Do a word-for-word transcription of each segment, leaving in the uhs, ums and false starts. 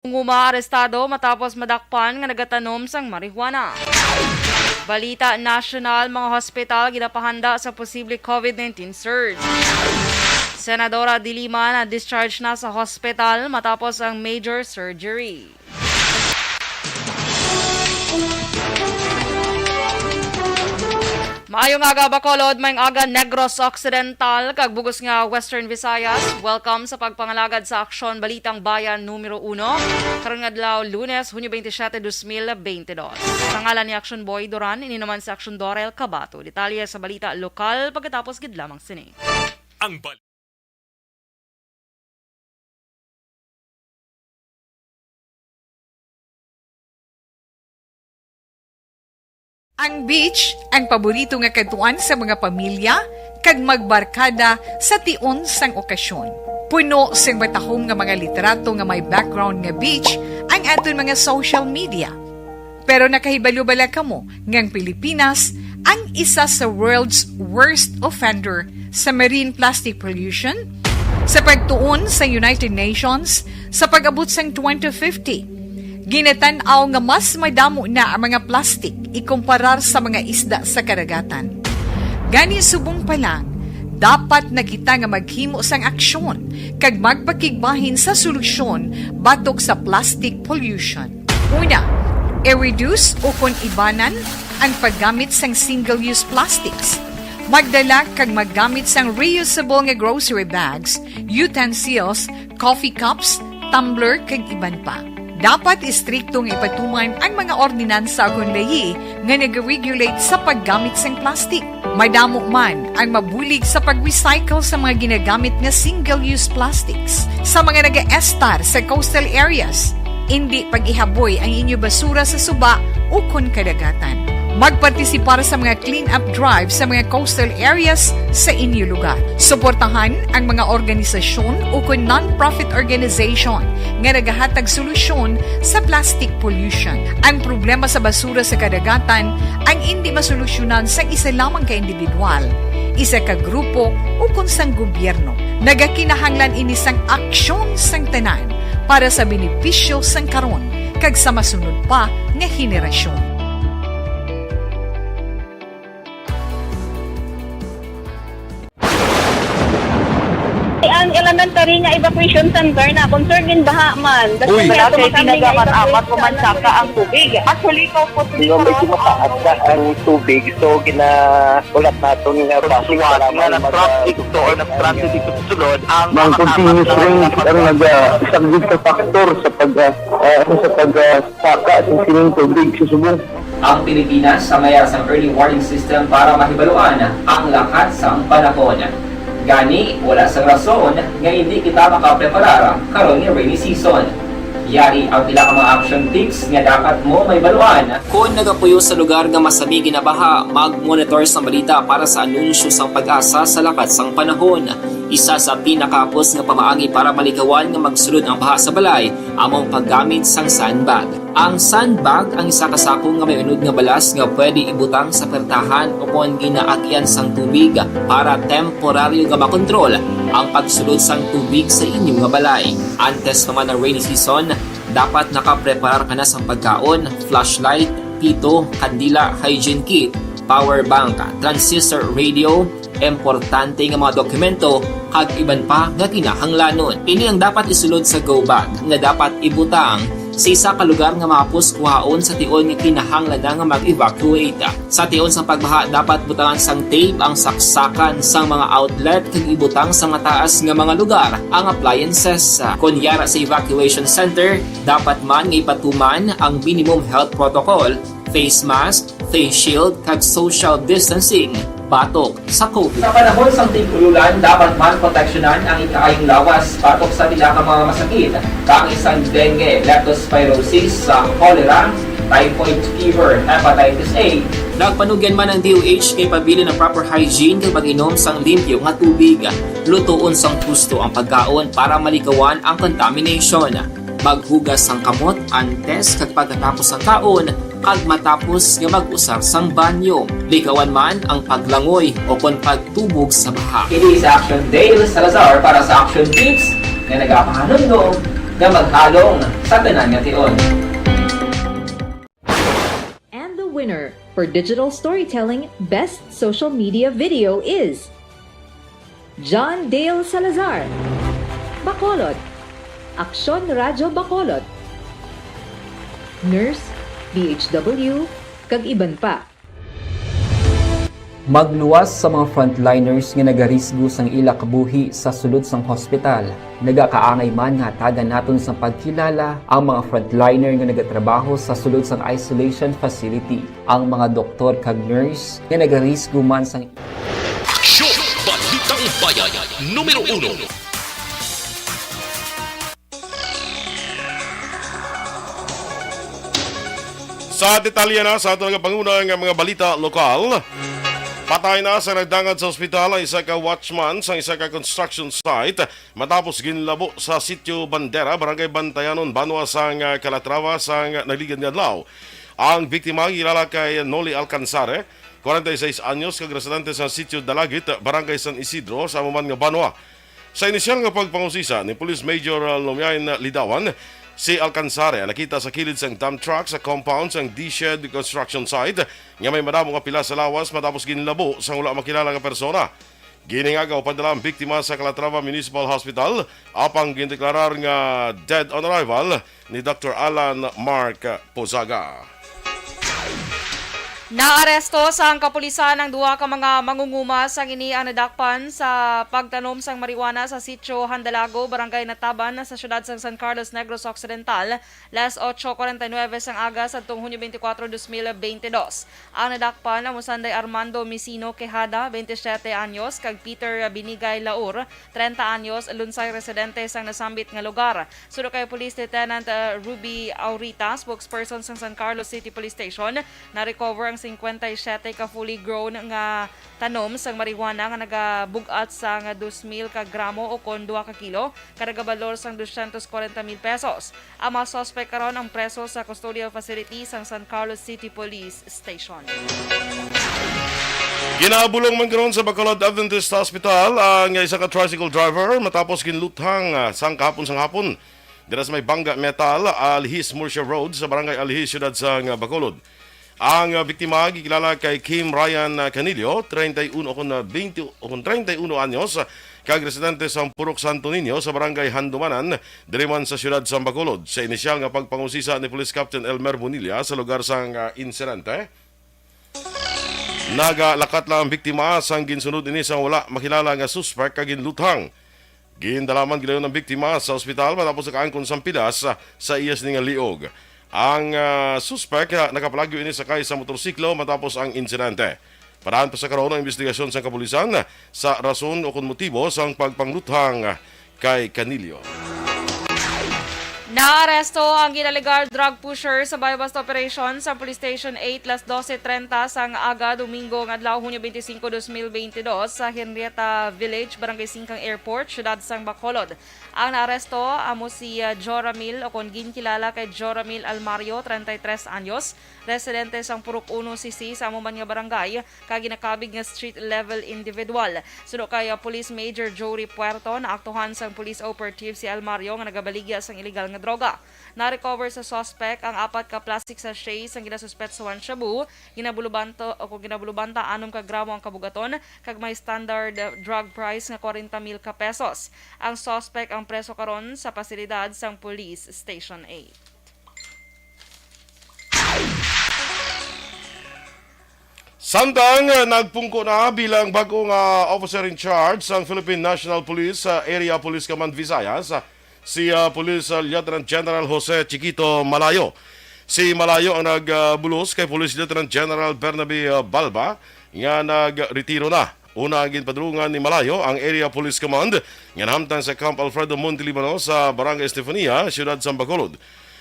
Punguma arestado matapos madakpan nga nagatanom sang marijuana. Balita nasyonal, mga hospital ginapahanda sa posible COVID nineteen surge. Senadora de Lima na-discharge na sa hospital matapos ang major surgery. Maayong aga, Bacolod, maayong aga, Negros Occidental, kag bugos nga Western Visayas. Welcome sa pagpangalagad sa Aksyon Balitang Bayan numero uno, karon nga adlaw, Lunes, Hunyo twenty-seven, dos mil twenty-two. Sa ngalan ni Action Boy Duran, ini naman si Action Dorel Cabato. Detalye sa balita lokal pagkatapos gid lamang sini. Ang bal- Ang beach ang paborito nga kadtuan sa mga pamilya kag magbarkada sa tion sang okasyon. Puno sing matahom nga mga litrato nga may background nga beach ang aton mga social media. Pero nakahibalo bala kamo nga ang Pilipinas ang isa sa world's worst offender sa marine plastic pollution? Sa pagtuon sa United Nations, sa pag-abot sang twenty fifty, ginatan-aw nga mas madamo na ang mga plastic ikumparar sa mga isda sa kadagatan. Gani, subong pa lang, dapat na kita nga maghimo sang aksyon kag magpakigbahin sa solusyon batok sa plastic pollution. Una, i-reduce ukon ibanan ang paggamit sang single-use plastics. Magdala kag maggamit sang reusable nga grocery bags, utensils, coffee cups, tumbler, kag iban pa. Dapat istrikto nga ipatuman ang mga ordinansa ukon layi nga nag-regulate sa paggamit sang plastic. Madamo man ang mabulig sa pag-recycle sa mga ginagamit nga single-use plastics sa mga nagaestar sa coastal areas. Indi pag-ihaboy ang inyo basura sa suba ukon kadagatan. Magpartisipar sa mga clean-up drive sa mga coastal areas sa inyo lugar. Suportahan ang mga organisasyon ukon non-profit organization nga nagahatag solusyon sa plastic pollution. Ang problema sa basura sa kadagatan ang indi masolusyonan sang isa lamang ka individual, isa ka grupo, ukon sang gobyerno. Nagakinahanglan ini sang aksyon sang tanan para sa benepisyo sang karon kag sa masunod pa nga henerasyon. Ang elementary nga evacuation center na concern din baha man. Uy. Wala kay tinaga man amat ko man saka ang tubig. Actually, ko po Yung medyo mataas na ang tubig, so ginaulat naton nga basi Suwat para nga mag- nag-traffic to or nag-transit dito sa sulod, ang Mang mga continuous tapat na rain ang mga naga-, isa gid ka factor sa pag, ah, ah, sa pag, ah, saka sa sining tubig sa subong. Ang Pilipinas sa mayar sang early warning system para mahibaluan ang lakat sang panahon. Gani, wala sang rason nga indi kita makapreparar karon nga rainy season. Yari ang pila ka mga action tips nga dapat mo mahibaluan. Kon nagapuyo sa lugar nga masami ginabaha, mag-monitor sang balita para sa anunsyo sang PAGASA sa lakat sang panahon. Isa sa pinakahapos nga pamaagi para malikawan nga magsulod ang baha sa balay amo ang paggamit sang sandbag. Ang sandbag ang isa ka sako nga may unod nga balas nga pwede ibutang sa pertahan ukon ginaagian sang tubig para temporaryo nga makontrol ang pagsulod sang tubig sa inyo nga balay. Antes pa man ang rainy season, dapat nakapreparar ka na sang pagkaon, flashlight, pito, kandila, hygiene kit, power bank, transistor radio, importante nga mga dokumento, kag iban pa nga kinahanglanon. Ini ang dapat isulod sa go bag nga dapat ibutang sa isa ka lugar nga mahapos kuhaon sa tion nga kinahanglan na nga mag-evacuate. Sa tion sang pagbaha, dapat butangan sang tape ang saksakan sang mga outlet kag ibutang sa mataas nga mga lugar ang appliances. Kon yara sa evacuation center, dapat man nga ipatuman ang minimum health protocol, face mask, face shield, kag social distancing batok sa COVID. Sa panahon sang tig-ululan, dapat man proteksyonan ang ikaayong lawas batok sa pila ka mga masakit, kaangay sang dengue, leptospirosis, sa cholera, typhoid fever, hepatitis A. Nagpanugyan man ang D O H kay pabilin ang proper hygiene kag pag-inom sang limpyo nga tubig. Lutoon sang husto ang pagkaon para malikawan ang contamination. Maghugas sang kamot antes kag pagkatapos sang kaon, kag matapos nga mag-usar sang banyo. Likawan man ang paglangoy o kon pagtubog sa baha. Ini si Action Dale Salazar para sa Action Tips nga nagapahanumdom Nga maghalong sa tanan nga tion. And the winner for digital storytelling best social media video is John Dale Salazar, Bacolod, Aksyon Radyo Bacolod, Nurse, B H W, kag iban pa. Magluwas sa mga frontliners nga nagarisgo sang ila kabuhi sa sulod sang hospital. Nagakaangay man nga hatagan naton sang pagkilala ang mga frontliner nga nagatrabaho sa sulod sang isolation facility, ang mga doktor kag nurse nga nagarisgo man sang Aksyon! Balitang Bayan, numero uno. Sa detalye na sa aton nga panguna nga mga balita lokal, patay na sa nagdangag sa ospital ang isa ka watchman sa isa ka construction site matapos ginlabo sa Sitio Bandera, Barangay Bantayanon, Banwa sang Calatrava sang nagligad nga adlaw. Ang biktima gilala kay Noli Alcanzare, kwarenta y seis anyos, kag residente sa Sitio Dalagit, Barangay San Isidro, sa amo man nga banwa. Sa inisyal nga pagpangusisa ni Police Major, uh, Lumiain Lidawan, si Alcanzare ang nakita sa kilid sang dump truck sa compound sang D-Shed construction site nga may madamo nga pila sa lawas matapos ginlabo sang wala makilala nga persona. Ginhingagaw padala ang biktima sa Calatrava Municipal Hospital, apang gindeklarar nga dead on arrival ni Doktor Alan Mark Pozaga. Naaresto sang kapulisan ang duha ka mga mangunguma sang ini ang nadakpan sa pagtanom sang marijuana sa Sitio Handalago, Barangay Nataban, sa siyudad sang San Carlos, Negros Occidental, las ocho cuarenta y nueve sang aga sadtong Hunyo twenty-four, dos mil bente dos. Ang nadakpan amo sanday Armando Misino Quejada, twenty-seven anyos, kag Peter Binigay Laur, treinta anyos, lunsay residente sang nasambit nga lugar. Suno kay Police Lieutenant, uh, Ruby Aurita, spokesperson sang San Carlos City Police Station, na-recover ang cincuenta y siete ka fully grown nga tanom sang marijuana nga nagabug-at sang dos mil ka gramo o kon duha ka kilo, ka nagabalor sang dosyentos kwarenta mil pesos. Ang mga suspect karon ang preso sa custodial facility sang San Carlos City Police Station. Ginabulong man karon sa Bacolod Adventist Hospital ang isa ka tricycle driver matapos ginluthang, ah, sang kahapon sang hapon dira sa may Bangga Metal, Alihis Murcia Road sa Barangay Alihis, siyudad sang Bacolod. Ang, ah, biktima gikilala kay Kim Ryan, ah, Canillo, treinta y uno kon, ah, twenty, o kon treinta y uno anyos, ah, kag residente sa Purok Santo Niño sa Barangay Handumanan, diri man sa siyudad sa Bacolod. Sa inisyal nga pagpangusisa ni Police Captain Elmer Bonilla sa lugar sang, ah, insidente, nagalakat lang ang biktima sang ginsunod ini sang wala makilala nga suspek kag ginluthang. Gindala man gidayon ang biktima sa ospital matapos nakaangkon sang pilas sa iya sini nga liog. Ang, ah, suspek, ah, nakapalagyo ini sakay sa motorsiklo matapos ang insidente. Padaan pa sa karon ang investigasyon sang kapulisan sa rason o kon motibo sang pagpangluthang kay Canillo. Naaresto ang ginalegar drug pusher sa buy-bust operation sa Police Station eight, las doce treinta sang aga, Domingo nga adlaw, Hunyo twenty-five, dos mil twenty-two, sa Henrietta Village, Barangay Singkang Airport, siyudad sang Bacolod. Ang naaresto amo si, ah, Joramil, o kon ginkilala kay Joramil Almario, treinta y tres anyos, residente sang Purok Uno C C sa amo man nga barangay, kag ginakabig nga street level individual. Suno kay, ah, Police Major Jory Puerto, naaktuhan sang police operative si Almario nga nagabaligya sang iligal nga droga. Na-recover sa suspect ang apat ka plastic sachet sang ginasuspetsuhan shabu, ginabulubanta o kung ginabulubanta anom ka gramo ang kabugaton, kag may standard, ah, drug price nga kwarenta mil ka pesos. Ang suspect ang preso karon sa pasilidad sang Police Station eight. Samtang, ah, nagpungko na bilang bag-o nga officer in charge sang Philippine National Police, ah, Area Police Command Visayas, ah, si, ah, Police, ah, Lieutenant General Jose Chiquito Malayo. Si Malayo ang nagbulos kay Police Lieutenant General Bernabe, ah, Balba nga nagretiro na. Una, ginpadulungan ni Malayo ang Area Police Command nga nahamtang sa Camp Alfredo Montelibano sa Barangay Estefania, siyudad sa Bacolod.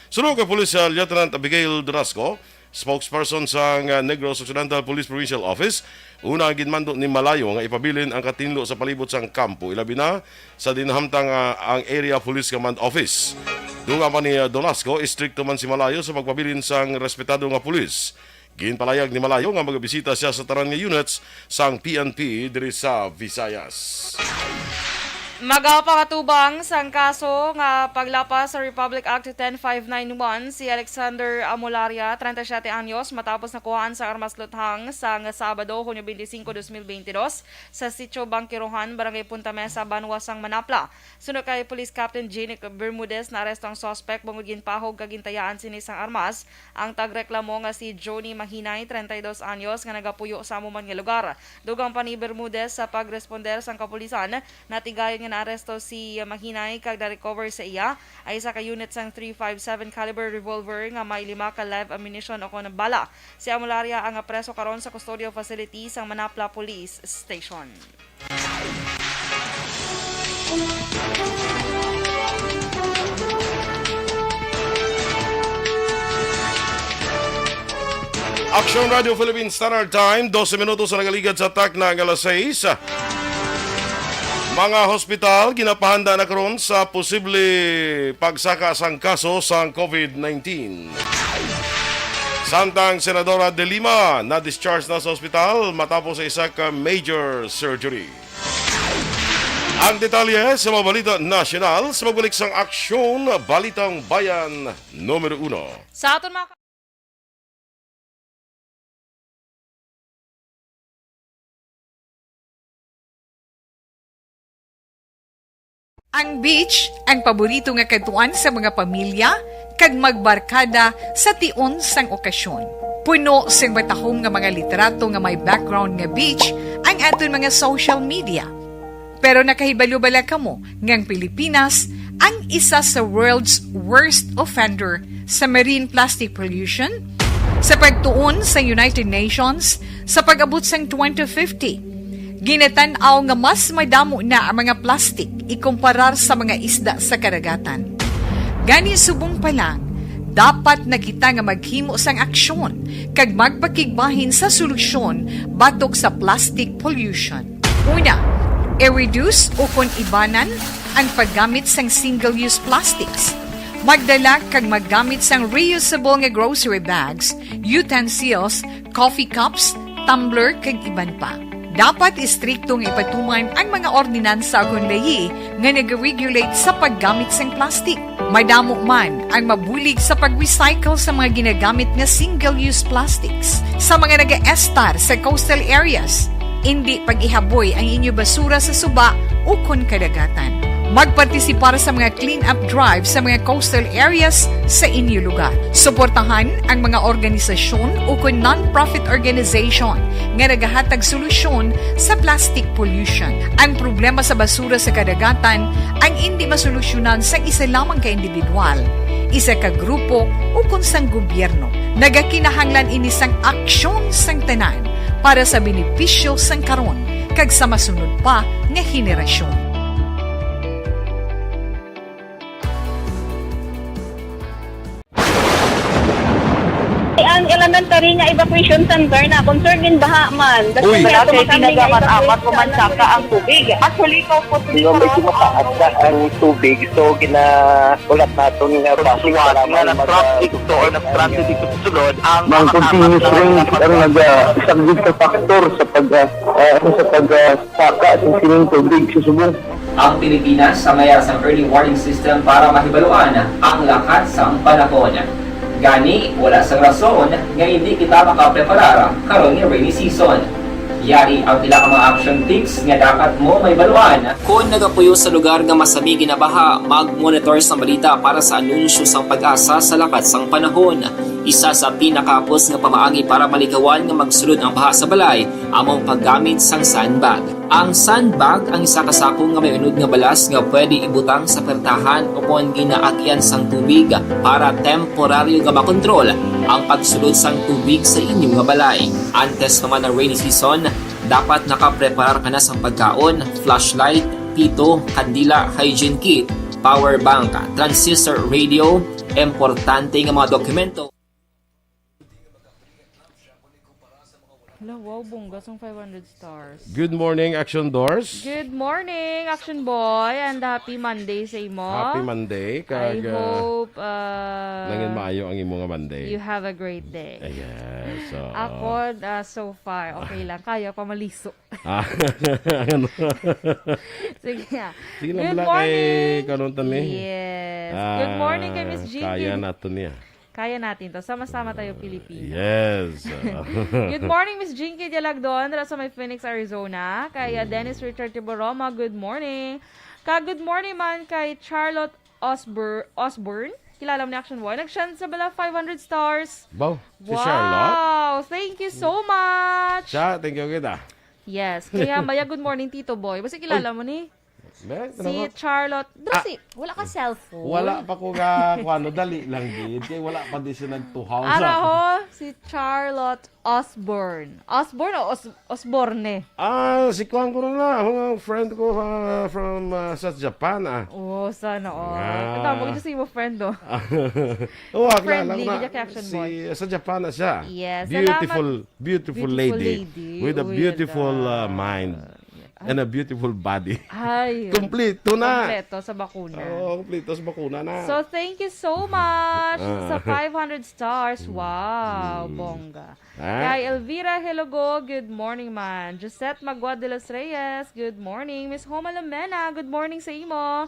Suno kay Police, ah, Lieutenant Abigail Donasco, spokesperson sang, ah, Negros Occidental Police Provincial Office, una ginmando ni Malayo nga ipabilin ang katinlo sa palibot sang kampo, ilabi na sa dinhamtang, ah, ang Area Police Command Office. Dugang pa ni, ah, Donasco, istrikto man si Malayo sa pagpabilin sang respetado nga pulis. Ginpalayag ni Malayo nga magabisita sia sa tanan nga units sang P N P diri sa Visayas. Magapakatubang sang kaso nga paglapas sa Republic Act ten five nine one si Alexander Amolaria, treinta y siete anyos, matapos nakuhaan sa armas luthang sang Sabado, Hunyo twenty-five, twenty twenty-two, sa Sitio Bangkirohan, Barangay Punta Mesa, Banwa sang Manapla. Suno kay Police Captain Janic Bermudez, naaresto ang suspect bangod ginpahog kag gintayaan sini sang armas ang tagreklamo nga si Johnny Mahinay, treinta y dos anyos, nga nagapuyo sa amo man nga lugar. Dugang pa ni Bermudez sa pagresponder sang kapulisan, natigayon nga naaresto si Mahinay kag na-recover sa iya ay isa ka unit sang three five seven caliber revolver nga may lima ka live ammunition o kon bala. Si Amolaria ang preso karon sa custodial facility sang Manapla Police Station. Action Radio Philippines Standard Time, dose minutos ang nagaligad sa takna nga alas sais. Mga hospital ginapahanda na karon sa posible pagsaka sang kaso sang covid nineteen. Samtang Senadora De Lima na-discharge na sa ospital matapos sa isa ka major surgery. Ang detalye sa mga balita nasyonal sa pagbalik sang Aksyon Balitang Bayan numero uno. Sa aton mga Ang beach, ang paborito nga kadtuan sa mga pamilya kag magbarkada sa tion sang okasyon. Puno sing matahom nga mga litrato nga may background nga beach ang aton mga social media. Pero nakahibalo bala kamo nga ang Pilipinas ang isa sa world's worst offender sa marine plastic pollution? Sa pagtuon sa United Nations, sa pag-abot sang twenty fifty, ginatan-aw nga mas madamo na ang mga plastik ikumparar sa mga isda sa kadagatan. Gani, subong pa lang, dapat na kita nga maghimo sang aksyon kag magpakigbahin sa solusyon batok sa plastic pollution. Una, i-reduce o kon ibanan ang paggamit sang single-use plastics. Magdala kag maggamit sang reusable nga grocery bags, utensils, coffee cups, tumbler, kag iban pa. Dapat istrikto nga ipatuman ang mga ordinansa kon layi nga nag-regulate sa paggamit sang plastic. Madamo man ang mabulig sa pag-recycle sa mga ginagamit nga single-use plastics. Sa mga nagaestar sa coastal areas, indi pag-ihaboy ang inyo basura sa suba ukon kadagatan. Magpartisipar sa mga clean-up drive sa mga coastal areas sa inyo lugar. Suportahan ang mga organisasyon ukon non-profit organization nga nagahatag solusyon sa plastic pollution. Ang problema sa basura sa kadagatan ang indi masolusyonan sang isa lamang ka individual, isa ka grupo, ukon sang gobyerno. Nagakinahanglan ini sang aksyon sang tanan para sa benepisyo sang karon kag sa masunod pa nga henerasyon. Ang elementary nga evacuation center na concerned in baha man. Uy. Wala kay ginagaman amat, pumansaka ang tubig. Actually, ikaw po, medyo mataas na ang tubig. So, ginahulat naton nga base sa lamang na mag-, traffic to or nag-transit ito sa sulod, ang mga continuous rain ang nag-saglit sa factor sa pag, ah, ah, ano, sa pag, ah, saka sa sining tubig sa subong. Ang Pilipinas sa mayar sang early warning system para mahibaluan ang lakat sang panahon. Gani, wala sang rason nga hindi kita makapreparar karon nga rainy season. Yari ang pila ka mga action tips nga dapat mo mahibaluan. Kon nagapuyo sa lugar nga masami ginabaha, mag-monitor sang balita para sa anunsyo sang PAGASA sa lakat sang panahon. Isa sa pinakahapos nga pamaagi para malikawan nga magsulod ang baha sa balay amo ang paggamit sang sandbag. Ang sandbag ang isa ka sako nga may unod nga balas nga pwede ibutang sa pertahan o kon ginaagyan sang tubig para temporaryo nga makontrol ang pagsulod sang tubig sa inyo nga balay. Antes pa man ang rainy season, dapat nakapreparar ka na sang pagkaon, flashlight, pito, kandila, hygiene kit, power bank, transistor radio, importante nga mga dokumento. Hala, wow, bongga sang five hundred stars. Good morning, Action Doors. Good morning, Action Boy, and happy Monday sa imo. Happy Monday, I kag, uh, hope, uh, nangin maayo ang imo nga Monday. You have a great day. Yes, so. Ako, uh, so far, okay lang. Kaya pa maliso. Ah, ano? Sige nga. Sige lang Good bala kay morning. Karon ta ni. Yes. Good morning kay Miss Ah, Jinky. Kaya nato niya. Kaya natin to. Sama-sama tayo, Pilipino. Yes. Good morning, Miss Jinky Dialagdon, dira sa may Phoenix, Arizona. Kay, ah, Mm. Dennis Richard Tiboroma, good morning. Ka good morning man kay Charlotte Osbor-, Osborne. Kilala mo ni Action Boy? Nag-send sa bala five hundred stars. Baw, si Charlotte? Wow! Thank you so much! Siya, thank you kita. Yes. Kaya, Maya, good morning, Tito Boy. Basta kilala Oy. mo ni? Be, Si ano? Charlotte. Dra, Ah. si, wala ka cellphone. Wala pa ko ga, kuwano, dali lang, gid. Kay wala pa di siya nagtuhaw sa Araho, si Charlotte Osborne. Osborne o Os-, Osborne? Ah, si kuwan ko na, ang friend ko, ah, from, ah, sa Japan, ah. Oh, sana all. Ah. Ang tawag mo, si mo friend, oh. Oh, ah, Friendly, kilala ko na. gid siya kay Action Si, Boy. sa Japan na siya. Yes, Beautiful, salamat. beautiful Beautiful lady lady. With a Uy, beautiful, ala. ah, mind. And a beautiful body. Ay. Kompleto na. Kompleto sa bakuna. Oo, kompleto sa bakuna na. So, thank you so much Ah. sa five hundred stars. Wow, Mm. bongga. Ah. Kay Elvira Helogo, good morning, man. Josette Magua de los Reyes, good morning. Miss Homa Lumena, good morning sa imo.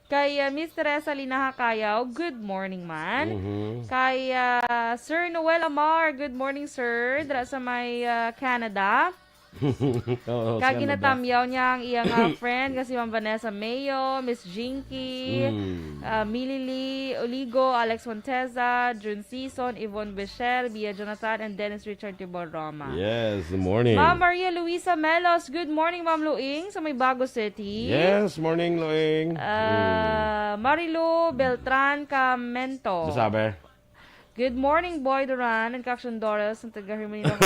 Kay, uh, Miss Teresa Linaha Cayaw, good morning, man. Mhm. Kay, uh, Sir Noel Amar, good morning, sir. Dira sa may, uh, Canada. Oo, Kag sa Canada. ginatamyaw niya ang iyang, ah, friend nga si Ma'am Vanessa Mayo, Miss Jinky, Mm. ah, Millie Lee Oligo, Alex Monteza, June Season, Yvonne Bechel, Bia Jonathan, and Dennis Richard Tibor Roma. Yes, morning. Ma'am Maria Luisa Melos, good morning, Ma'am Luing, sa may Bago City. Yes, morning, Luing. Ah, Mm. Marilu Beltran Camento. Masabi? Good morning, Boy Duran and Kaksyon Doris, ang taga Hermelino.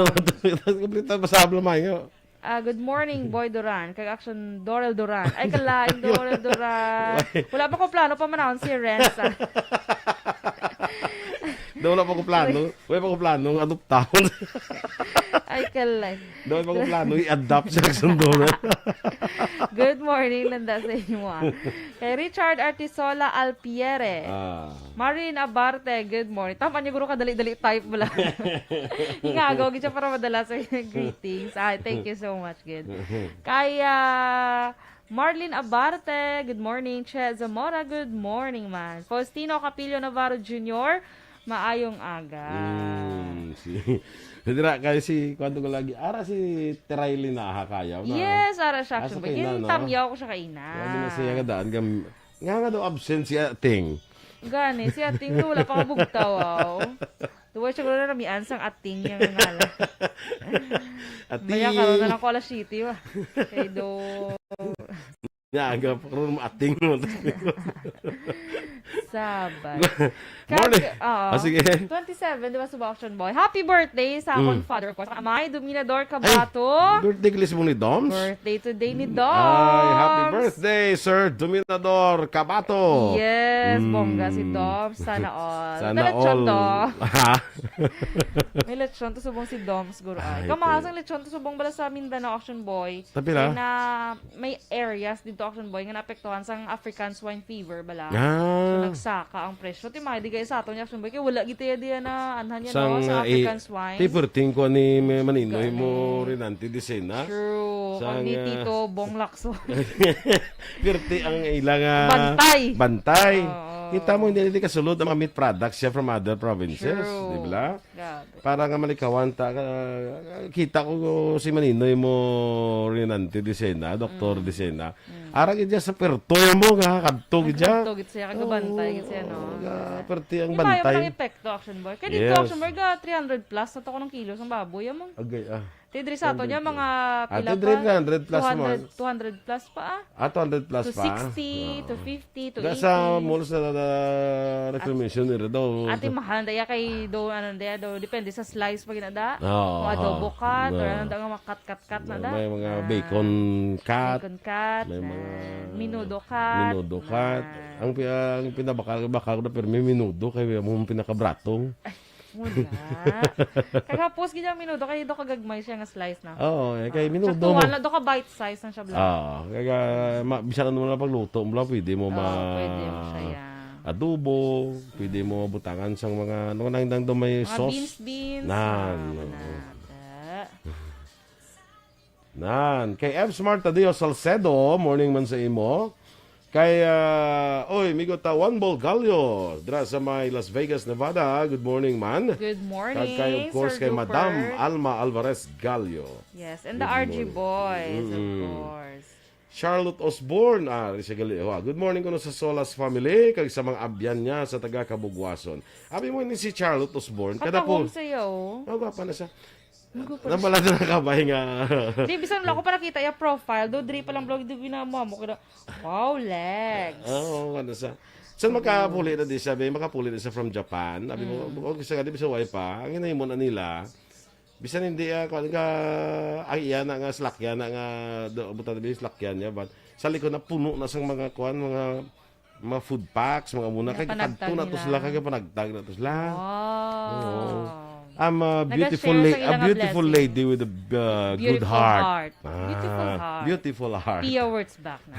Kompleto, masablo man yun. Ah, good morning, Boy Duran, kag Action Dorel Duran. Ay, kalain, Dorel Duran. Wala pa ko plano pamanahon si Renz, ah. Daw wala pa ko plano. Wala pa ko plano nga adoptahon. Ay, kalay. Daw wala pa ko plano i-adopt si Action Dorel. Good morning, nanda sa inyo, ah. Kay Richard Artisola Alpiere. Ah. Marin Abarte, good morning. Tama niya, guro, kadali-dali type mo lang. Ingagaw gid siya para madala sa greetings. Ay, thank you so much, good. Kay, ah, Marlene Abarte, good morning. Che Zamora, good morning, man. Faustino Capillo Navarro Junior, maayong aga. Mm, si, dira kay si, kuwan ko lagi, ara si Teray Linaha Cayaw na. Yes, ara siya, Ah, action sa ba? Kaina, no? Gintamyaw ko siya kaina. Wala na siya nga daan, gam-, nga nga daw absent si Ating. Gani, si Ating wala pa kabugtaw, aw. Duwa siya ko na ramian sang Ating niya nga ngalan. Ating. Maya karon na lang ko alas siyete, wa. Kay do. Nga, aga pa karon, Ating naman. Sabay. Morning. Kag, oo. Ah, sige. Twenty-seven, di ba, subong, Action Boy? Happy birthday sa akon Mm. father ko. Sa amay, Dominador Ay, Cabato. Birthday ka mismo ni Doms? Birthday today ni Doms. Ay, happy birthday, Sir Dominador Cabato. Yes, Mm. bongga si Doms. Sana all. Sana May lechon all. to. Ha? May lechon to subong si Doms, guro. Ay, Ay, kamahal okay. sang lechon to subong bala sa Mindanao, Action Boy. Tapi na? Kay na may areas dito, Action Boy, nga naapektuhan sang African swine fever bala. Ah. So, nagsaka ang presyo. Ti, mga di kaya sa aton, Action Boy, kay wala gid tayo diyan na anhan niya, Sang, no, sa ah, African i-, swine. Ti, perting ko ni May Maninoy Gani. mo rin, Auntie Dicena. True. Sang, Kag ni ah, Tito Bong Lacson. Perti ang ilang, ah, Bantay. bantay. Oo. Kita mo, hindi, hindi kasulod ang mga meat products siya from other provinces. True. Di ba? Grabe. Para nga malikawan ta, ah, kita ko si Maninoy mo rin, Auntie Dicena, Doktor Mm. Dicena. Mm. Ara gid siya sa perto mo nga, kadto gid siya. Kadto gid siya, kagabantay Oo, gid siya, no? Nga, perti ang Yung mayo bantay. man ang epekto, Action Boy. Kaya dito, Yes. Action Boy, ga three hundred plus na to ko ng kilo sa baboy, among. Agay, ah. Ti diri sa ato niya, Three hundred mga plus. Ah, pila ti diri pa? three hundred plus mo. Two hundred, two hundred plus pa, ah. Ah, two hundred plus pa? Two sixty, Oo. two fifty, Da sa two eighty. mall sa, ah, reclamation area daw. Ate, mahal na daya kay do, ano, daya do, depende sa slice pa ginada. Oo, Kung adobo oo. cut, or Oo. ano, da nga mga cut, cut, cut na da. May mga Ah, bacon cut. bacon cut, May na mga minudo cut, minudo na. cut. Ang pi-, ang pinabakal, bakal ko na, pero may minudo kay mo ang pinakabratong. Ay, muna. Kagapos gid ang minudo kay do kagagmay siya nga slice na. Oo, eh, kay Ah, minudo saktuhan mo. lang, do ka bite size na siya, bla. Oo, kaya ma-, bisan ano mo lang pagluto mo lang, pwede mo Oo, ma-, pwede mo siya, yeah. adobo, pwede mo butangan sang mga, ano nang, nang do may Mga sauce. beans, beans. Nan, Ah, oo. manada. Nan, kay F Smart Tadeo Salcedo, morning man sa imo. Kay, ah, oy, migo ta, Juan Bolgallo, dira sa may Las Vegas, Nevada. Good morning, man. Good morning, Kag kay, of course, Sir kay Madam Rupert. Alma Alvarez Gallo. Yes, and the Good R G morning. Boys, of Mm-mm. course. Charlotte Osborne, ah, di siya gali-, wa. Good morning kuno sa Solas family, kag sa mga abyan niya sa taga Kabugwason. Abi mo ni si Charlotte Osborne, kada Katahom po. siya, oh. Oh, gwapa na siya. Ang gwapo na Nabala na nakabay nga. Di, bisan wala ko pa nakita yung profile. Do, diri pa lang vlog, di ginama mo. Kaya, wow, legs. Oo, ano sa. So, makapuli na di siya, be. Makapuli na siya from Japan. Abi mo, Mm. oh, sa kadi, sa way pa. Ang hinahimo na nila, bisan hindi, ah, kuwan ka, ay, iya na nga, slakyan na nga, do, buta na, slakyan niya, but sa likod na puno na sang mga, kuwan, mga, mga food packs, mga muna, Nga kay panagtag kadto na to nila. sila, kay panagtag na to sila. Wow. Oo. I'm a Nag-share beautiful la-, sa a ilang beautiful blessing. lady with a, uh, good Beautiful heart. heart. Ah, Beautiful heart. beautiful heart. Pia words back na.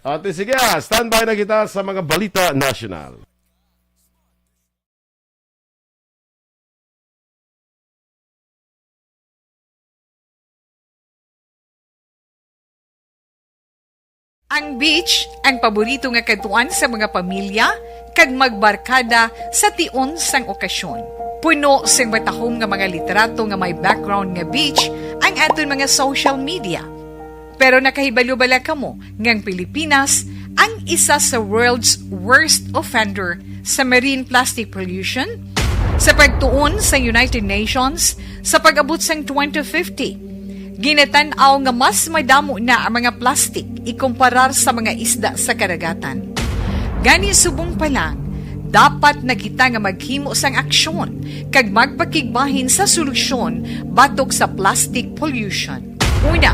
Ate, sige, ah, standby na kita sa mga balita national. Ang beach, ang paborito nga kadtuan sa mga pamilya kag magbarkada sa tion sang okasyon. Puno sing matahom nga mga litrato nga may background nga beach ang aton mga social media. Pero nakahibalo bala kamo nga ang Pilipinas ang isa sa world's worst offender sa marine plastic pollution? Sa pagtuon sa United Nations, sa pag-abot sang twenty fifty, ginatan-aw nga mas madamo na ang mga plastic ikumparar sa mga isda sa kadagatan. Gani, subong pa lang, dapat na kita nga maghimo sang aksyon kag magpakigbahin sa solusyon batok sa plastic pollution. Una,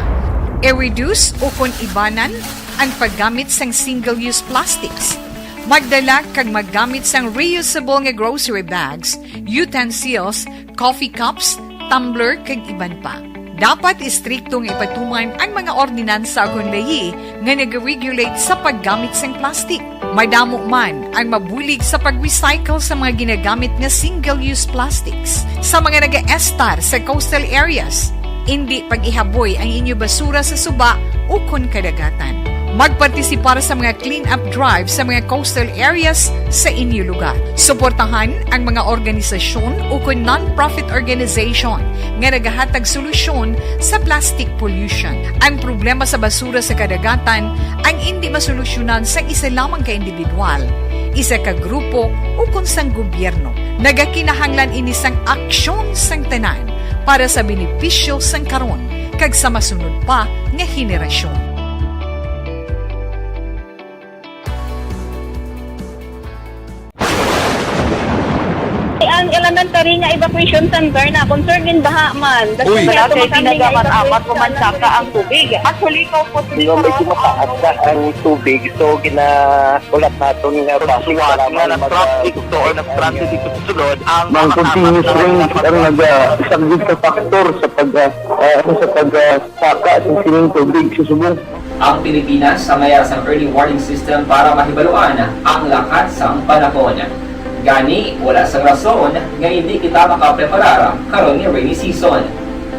i-reduce ukon ibanan ang paggamit sang single-use plastics. Magdala kag maggamit sang reusable nga grocery bags, utensils, coffee cups, tumbler, kag iban pa. Dapat istrikto nga ipatuman ang mga ordinansa ukon layi nga nag-regulate sa paggamit sang plastic. Madamo man ang mabulig sa pag-recycle sa mga ginagamit nga single-use plastics sa mga nagaestar sa coastal areas. Indi pag-ihaboy ang inyo basura sa suba ukon kadagatan. Magpartisipar sa mga clean-up drive sa mga coastal areas sa inyo lugar. Suportahan ang mga organisasyon ukon non-profit organization nga nagahatag solusyon sa plastic pollution. Ang problema sa basura sa kadagatan ang indi masolusyonan sang isa lamang ka individual, isa ka grupo, ukon sang gobyerno. Nagakinahanglan ini sang aksyon sang tanan para sa benepisyo sang karon kag sa masunod pa nga henerasyon. Ang elementary nga evacuation center na concerned in baha man. Uy. Wala kay pinagaman amat pumansaka ang tubig. Actually, ikaw po, Di ba, medyo mataas na ang tubig, so gina-, ulat naton nga traffic, suwat nga nag-traffic to or nag-traffic ito sulod ang Ang mga continuous rain ang nag-, ah, isa gid sa factor sa pag, ah, ah, ano, sa pag, ah, saka sa sining tubig sa subong. Ang Pilipinas sa mayara sang early warning system para mahibaluan ang lakat sang panahon. Gani, wala sang rason nga hindi kita makapreparar karon nga rainy season.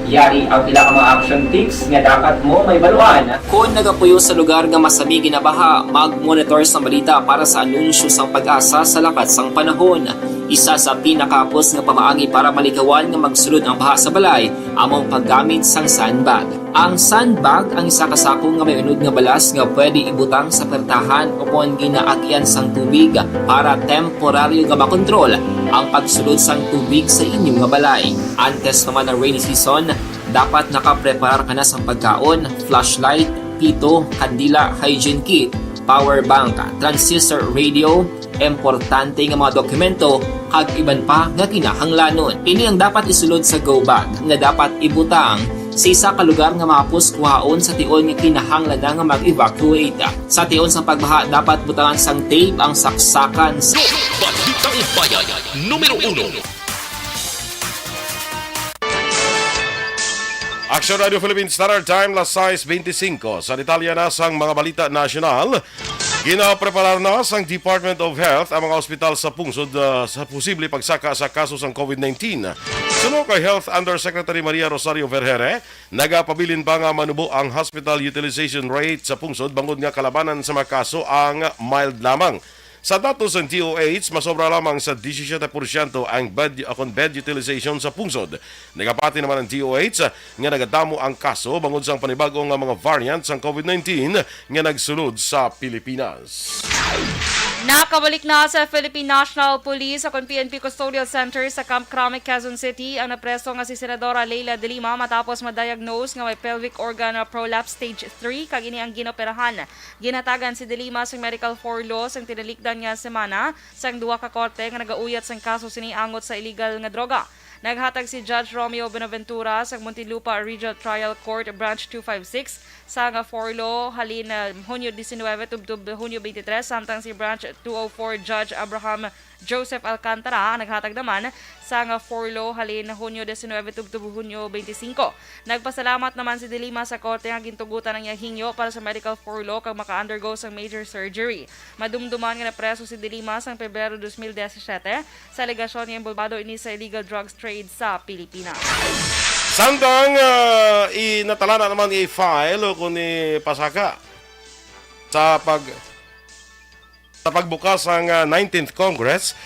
Yari ang pila ka mga action tips nga dapat mo mahibaluan. Kon nagapuyo sa lugar nga masami ginabaha, mag-monitor sang balita para sa anunsyo sang PAGASA sa lakat sang panahon. Isa sa pinakahapos nga pamaagi para malikawan nga magsulod ang baha sa balay amo ang paggamit sang sandbag. Ang sandbag ang isa ka sako nga may unod nga balas nga pwede ibutang sa pertahan o kon ginaagyan sang tubig para temporaryo nga makontrol ang pagsulod sang tubig sa inyo nga balay. Antes pa man ang rainy season, dapat nakapreparar ka na sang pagkaon, flashlight, pito, kandila, hygiene kit, power bank, transistor radio, importante nga mga dokumento, kag iban pa nga kinahanglanon. Ini ang dapat isulod sa go bag nga dapat ibutang sa isa ka lugar nga mahapos kuhaon sa tion nga kinahanglan na nga mag-evacuate. Sa tion sang pagbaha, dapat butangan sang tape ang saksakan sa Balitang Bayan, numero uno. Action Radio Philippine Standard Time, las sais beintisinco. Sa detalye na sang mga balita nasyonal, Ginapreparar na sang Department of Health ang mga ospital sa pungsod, ah, sa posible pagsaka sa kaso sang COVID nineteen. Suno kay Health Undersecretary Maria Rosario Vergere, nagapabilin pa nga manubo ang hospital utilization rate sa pungsod bangod nga kalabanan sa mga kaso ang mild lamang. Sa datos sang D O H, masobra lamang sa disisiete porsyento ang bed, akon bed utilization sa pungsod. Nagapati naman ang D O H nga nagadamo ang kaso bangod sang panibag-o nga mga variant sang COVID nineteen nga nagsulod sa Pilipinas. Nakabalik na sa Philippine National Police akon P N P Custodial Center sa Camp Crame, Quezon City, ang napreso nga si Senadora Leila de Lima matapos ma-diagnose nga may pelvic organ prolapse stage three, kag ini ang ginoperahan. Ginhatagan si De Lima sang medical furlough sang tinalikdan nga semana sang duha ka korte nga nagauyat sang kaso sini angot sa illegal nga droga. Naghatag si Judge Romeo Benaventura sang Muntinlupa Regional Trial Court Branch two five six sang furlough halin, ah, Hunyo diecinuebe tubtob Hunyo twenty-three, samtang si Branch two oh four Judge Abraham Joseph Alcantara ang naghatag naman sang furlough halin Hunyo diecinuebe tubtob Hunyo twenty-five. Nagpasalamat naman si De Lima sa korte nga gintugutan ang iya hingyo para sa medical furlough kag maka-undergo sang major surgery. Madumduman nga napreso si De Lima sang Pebrero dos mil diyasisiete sa alegasyon nga involbado ini sa illegal drugs trade sa Pilipinas. Samtang, ah, i-, natalana naman i-file o kung ipasaka sa pag-, sa pagbukas sang, ah, nineteenth Congress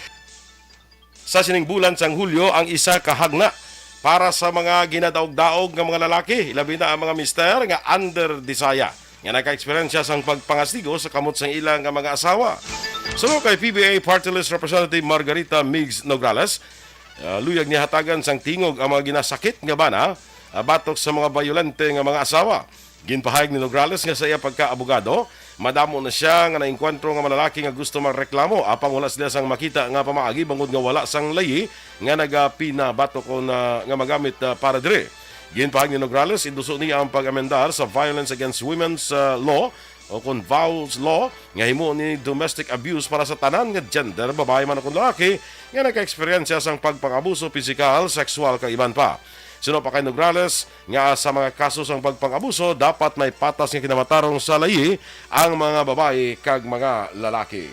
sa sining bulan sang Hulyo ang isa ka hagna para sa mga ginadaog-daog nga mga lalaki, labi na ang mga mister nga under the saya nga naka-eksperyensya sang pagpangastigo sa kamot sang ila nga mga asawa. Suno kay P B A Party List Representative Margarita Migs Nograles, ah, luyag niya hatagan sang tingog ang mga ginasakit nga bana, ah, batok sa mga bayolente nga mga asawa. Ginpahayag ni Nograles nga sa iya pagka-abogado, madamo na siya nga naengkwentro nga malalaki nga gusto magreklamo, apang wala sila sang makita nga pamaagi bangod nga wala sang layi nga nagapinabatok o na, nga magamit, ah, para diri. Ginpahayag ni Nograles, induso niya ang pag-amendar sa Violence Against Women's, ah, Law o kon VAWS Law nga himuon ni domestic abuse para sa tanan nga gender, babayi man o kon lalaki, nga nagka-eksperyensya sang pagpang-abuso pisikal, sexual, kag iban pa. Suno pa kay Nograles nga sa mga kaso sang pagpang-abuso, dapat may patas nga kinamatarong sa layi ang mga babayi kag mga lalaki.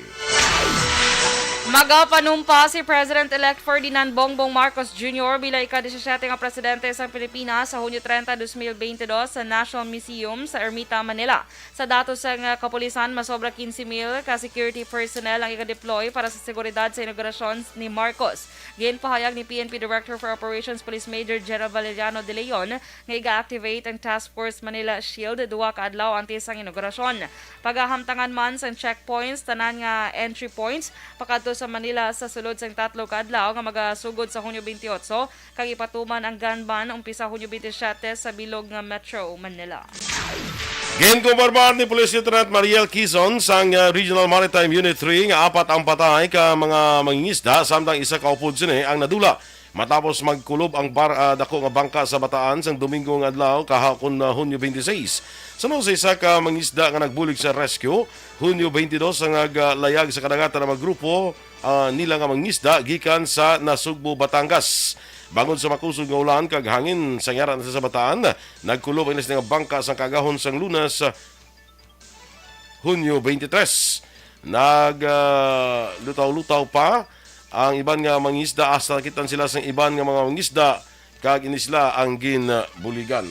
Magapanumpa si President-elect Ferdinand Bongbong Marcos Junior bilang ika-disisyete nga presidente sang Pilipinas sa Hunyo treinta, dos mil bente dos sa National Museum sa Ermita, Manila. Sa datos sang, ah, kapulisan, masobra quince mil ka security personnel ang iga-deploy para sa seguridad sa inaugurasyon ni Marcos. Ginpahayag ni P N P Director for Operations Police Major General Valeriano De Leon nga iga-activate ang Task Force Manila Shield duha ka adlaw antes sang inaugurasyon. Pagahamtangan man sang checkpoints tanan nga entry points pakadto sa Manila sa sulod sang tatlo ka adlaw nga magasugod sa Hunyo twenty-eight, kag ipatuman ang gun ban umpisa Hunyo twenty-seven sa bilog nga Metro Manila. Ginkumpirmar ni Police Lieutenant Mariel Quizon sang, uh, Regional Maritime Unit three nga apat ang patay ka mga mangingisda, samtang isa ka upod sini ang nadula matapos magkulob ang bar-, ah, dako nga bangka sa Bataan sang Domingo nga adlaw, kahapon na Hunyo twenty-six. Suno sa isa ka mangisda nga nagbulig sa rescue, Hunyo twenty-dos ang naglayag sa kadagatan ang mga grupo, ah, nila nga mangisda gikan sa Nasugbo, Batangas. Bangod sa makusog nga ulan kag hangin sa yara na sa Bataan, nagkulob ang ilas nga bangka sang kaagahon sang Lunes, Hunyo twenty-three. Nag, ah, lutaw-lutaw pa ang iban nga mangisda hasta nakit-an sila sang iban nga mga mangisda kag ini sila ang ginbuligan.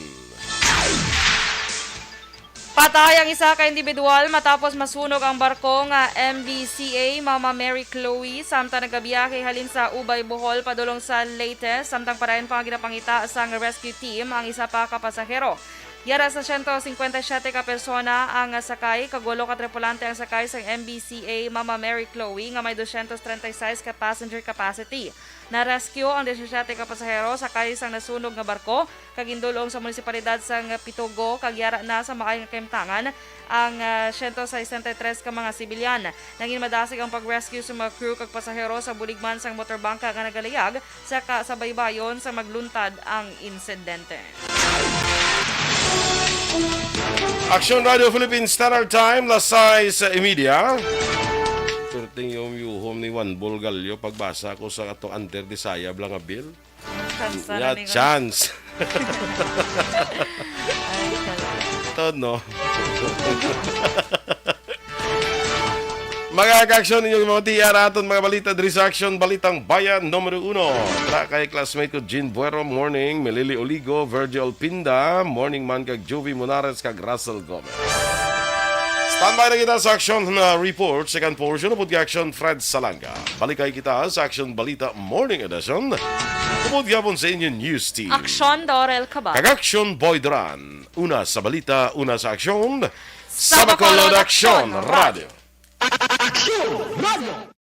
Patay ang isa ka individual matapos masunog ang barko nga M V C A Mama Mary Chloe samtang nagabiyahe halin sa Ubay, Bohol, padulong sa Leyte, samtang padayon pa nga ginapangita sang rescue team ang isa pa ka pasahero. Yara sa siyento singkwenta y siyete ka persona ang sakay, kag walo ka tripulante ang sakay sang M V C A Mama Mary Chloe nga may dosyentos treinta y seis ka passenger capacity. Na-rescue ang disisyete ka pasahero sakay sang nasunog nga barko, kag gindul-ong sa munisipalidad sang Pitogo, kag yara na sa maayong kahimtangan ang, ah, siyento sesenta y tres ka mga sibilyan. Nangin madasig ang pag-rescue sa mga crew kag pasahero sa bulig man sang motorbangka nga nagalayag sa ka-, sa baybayon sa magluntad ang insidente. Aksyon Radio Philippines Standard Time, las sais y media. Perting yung yuhom ni Juan Bolgallo pagbasa ko sa atong under the saya bla nga bill. Chance na Ya, ni chance. Ay, talaga. Ito, no? Mga ka-aksyon, inyong mabatian aton mga balita diri sa Aksyon Balitang Bayan numero uno. Tara kay classmate ko Jean Buero, morning. Melili Oligo, Virgil Pinda, morning man kag Jovi Monares kag Russell Gomez. Standby na kita sa action na report, second portion, upod kay Action Fred Salanga. Balik kay kita sa Action Balita Morning Edition. Upod gihapon sa inyo news team. Aksyon, Dorel Cabal. Kag Action Boy Duran. Una sa balita, una sa aksyon. Sa Bacolod, Aksyon Aksyon Radio. Action Radio.